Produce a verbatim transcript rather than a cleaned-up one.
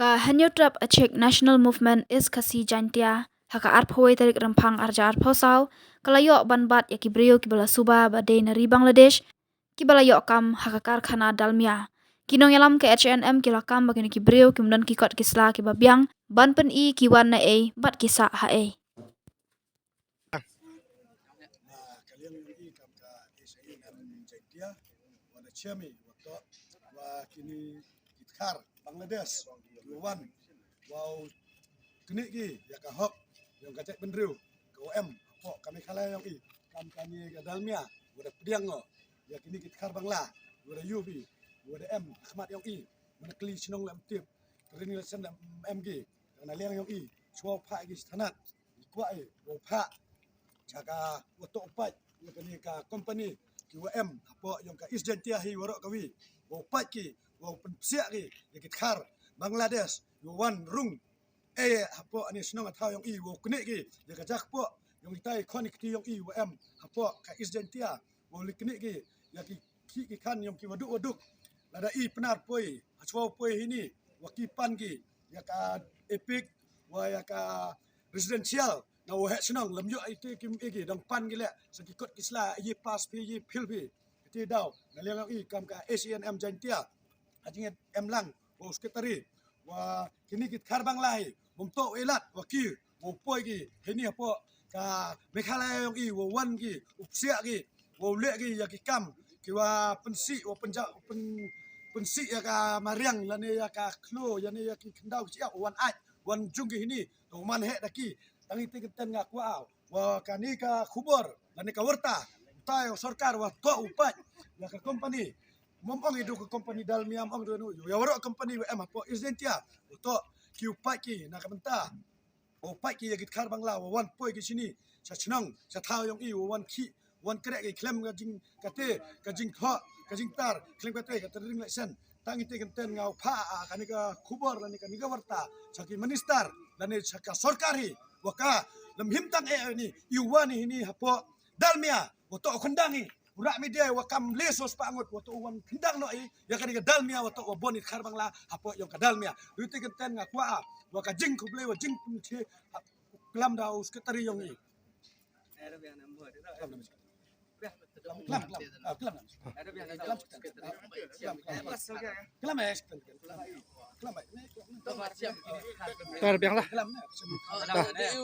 Ka Hynñiewtrep Achik National Movement East Khasi Jaintia, ha ka arphew tarik Rymphang arhajar arphew saw, ka la ïoh ban bat ïa ki briew kiba la suba ba dei na ri Bangladesh, kiba la ïoh kam ha ka karkhana Dalmia. Ki nongïalam ka H A N M ki la kam ba kine ki briew kim don ki kot ki sla kiba biang ban pyni ki wan na ei bad ki sah ha ei. Na ka liang jong i kam ka H A N M Jaintia, wa da chem i wa toh wa kini ki dkhar Bangladesh ki wan wa u knieh ki ïa ka hok jong ka jaitbynriew ka wa em hapoh ka Meghalaya jong i, kam kane ka Dalmia, wa da pdiang o ïa kini ki dkhar Bangla, wa da ïuh i, wa da em ha khmat jong i, wa da kylli shnong lem tip, ka ring lesen lem em ki, ka na liang jong i, shuwa u phah ki sha thanat, i kwah i wa u phah sha ka, wa toh u pait ïa kane ka company ki wa em hapoh jong ka East Jaintia hi waroh kawi, wa u pait ki, wa u pynpsiah ki ïa ki dkhar Bangladesh, wa wan rung ei hapoh ane shnong ha thaw jong i, wa u knieh ki ïa ka jakpoh jong itai khon i kti jong i wa em hapoh ka East Jaintia, wa u leit knieh ki ïa ki khih ki khan jong ki wa duk wa duk. Lada i Pnar poi, ha shuwa u poi hini, wa ki pan ki ïa ka EPIC, wa ïa ka residential, na wa heh shnong, lem ïoh ite kim ïa ki, dang pan ki leh sa ki kot ki sla, ïa pass phi, ïa fill phi. Kati daw na liang jong i kam ka H A N M Jaintia, ha jingim em lang wa u secretary, wa kini ki dkhar Bangla hi, bym toh u ilat wa ki, wa u poi ki hini hapoh ka Meghalaya jong i, wa wan ki, u psiah ki, wa u leh ki ïa ki kam ki wa pynsih, wa pynja, pyn, pynsih ïa ka mariang lane ïa ka khloo, ïa ne ïa ki khyndaw ki siap, wa wan ait, wan jung ki hini, to man heh da ki. Tang ite kynten nga kwah wa kane ka khubor lane ka warta, tai u sorkar wa toh u pait ïa ka company. Mom ong i du ka company Dalmia, mom ong du nu, ïa waroh company wa em hapoh East Jaintia, wa toh ki u pait ki na ka bynta, wa u pait ki ïa ki dkhar Bangla, wa wan poi ki shini sha shnong sha thaw jong i, wa wan khih, wan kreh ki khlem ka jing kate, ka jingthoh, ka jingtar, khlem kate ka tring lesen. Tang ite kynten nga u phah a kane ka khubor lane kane ka warta sha ki minister lane sha ka sorkar hi, wa ka lem him tang eh ni i wan hini hapoh Dalmia, wa toh u khyndang i, u rah media wa kam le so spah ngut, wa toh u wan khyndang noh i ïa kane ka Dalmia, wa toh wa bun i dkhar Bangla hapoh jong ka Dalmia. Ite kynten nga kwah a wa ka jingkhublei, wa jingpynche, klam da u secretary jong i. Klam, klam, ah, klam. Klam, klam. Klam, eh, klam, klam. Klam, eh, klam. Tar biang lah. Klam, eh.